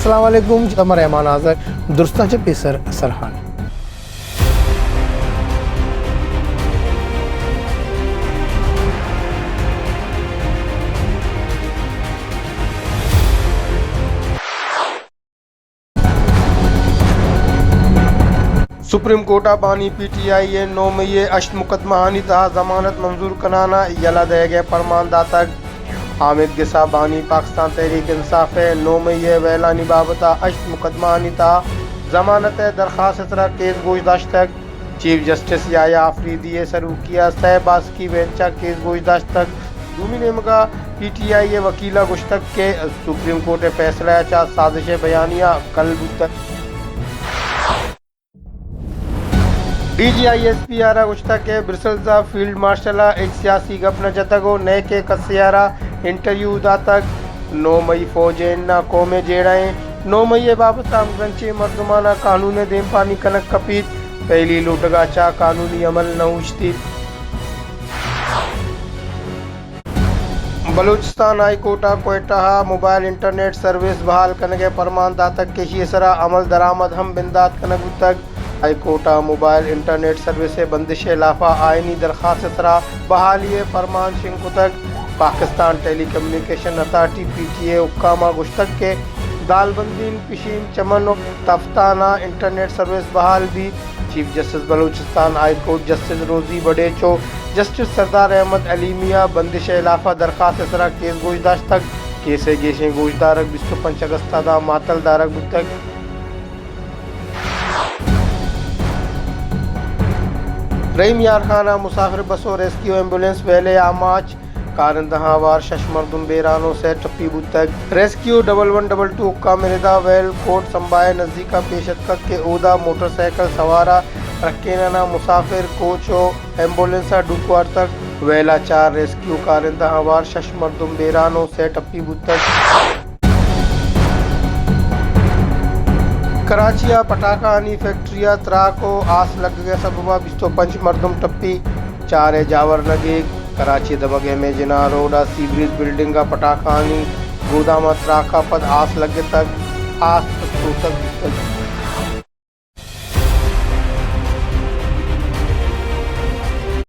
السلام علیکم، جناب رحمان آزگ، درستاں چہ پیسر سرحال۔ سپریم کورٹ ءَ بانی پی ٹی آئی ءِ نو مئی ءِ ہشت مقدمہ آنی تہا ضمانت منظور کنان ءَ یلہ دئیگ ءِ پرمان داتگ۔ حامد گس ءَ بانی پاکستان تحریک انصاف ءِ نو مئی ءِ ویلانی بابت ءَ ہشت مقدمہ آنی تہا ضمانت ءِ درخواست ءِ سرا کیس گوش داشتگ۔ چیف جسٹس یحییٰ آفریدی ءِ سروکی ءَ سئے باسکی بینچ ءَ کیس گوش داشتگ۔ دومی نیمگ ءَ پی ٹی آئی ءِ وکیل ءَ گوشتگ کہ سپریم کورٹ ءِ فیصلہ ءَ چہ سازش ءِ بیانیہ کل بوتگ۔ D G I S P R ءَ گوشتگ کہ برسلز ءَ فیلڈ مارشل ءَ ہچ سیاسی گپ نہ جتگ ءُ نئے کہ کسے ءَ را انٹرویو داتگ۔ نو مئی فوج ءِ ہند ءَ قوم ءِ جیڑہ ایں۔ نو مئی ءِ بابت ءَ ہمگرنچیں مردماں ءَ قانون ءِ دیمپانی کنگ کپیت۔ پہلی لوٹگ ءَ چہ قانونی عمل نہ اوشتیت۔ بلوچستان ہائی کورٹ ءَ کوئٹہ ءَ موبائل انٹرنیٹ سروس بحال کنگ ءِ پرمان داتگ کہ ایشی ءِ سرا عمل درآمد ہم بندات کنگ بوتگ۔ ہائی کورٹ ءَ موبائل انٹرنیٹ سروس ءِ بندش ءِ ہلاپ ءَ آئینی درخواست ءِ سرا بحالی ءِ پرمان شنگ کتگ۔ Pakistan telecommunication authority, P T A, حکام ءَ گوشتگ کہ دالبندین، پشین، چمن ءُ تفتان ءَ انٹرنیٹ سروس بحال بیت۔ Chief justice Balochistan high court justice روزی بڑیچ ءُ جسٹس سردار احمد حلیمی ءَ بندش ءِ ہلاپ ءَ درخواست ءِ سرا کیس گوش داشتگ۔ کیس ءِ گیشیں گوشدارگ بیست ءُ پنچ اگست ءَ داں ماتل دارگ بوتگ۔ رحیم یار خان ءَ مسافر بس ءُ ریسکیو ایمبولینس ویل ءِ آماچ، کارندہاں ہوار شش مردم بیران ءُ سئے ٹپی بوتگ۔ Rescue double one double to حکام ءِ ردا ویل کورٹ سمبا ءِ نزیک ءَ پیش اتکگ کہ اودا موٹر سائیکل سوار ءَ ٹرکینان ءَ مسافر، کوچ ءُ ایمبولینس ءَ ڈوک وارتگ۔ ویل ءَ چار ریسکیو کارندہاں ہوار شش مردم بیران ءُ سئے ٹپی بوتگ۔ کراچی ءَ پٹاخہ آنی فیکٹری ءَ تراک ءُ آس لگگ ءِ سبب ءَ بیست ءُ پنچ مردم ٹپی، چار ءِ جاور نہ گیگ۔ کراچی ءِ دمگ ءِ ایم اے جناح روڈ ءَ سی بریز بلڈنگ ءَ پٹاخہ آنی گودام ءَ تراک ءَ پد آس لگتگ، آس سوتگ بوتگ۔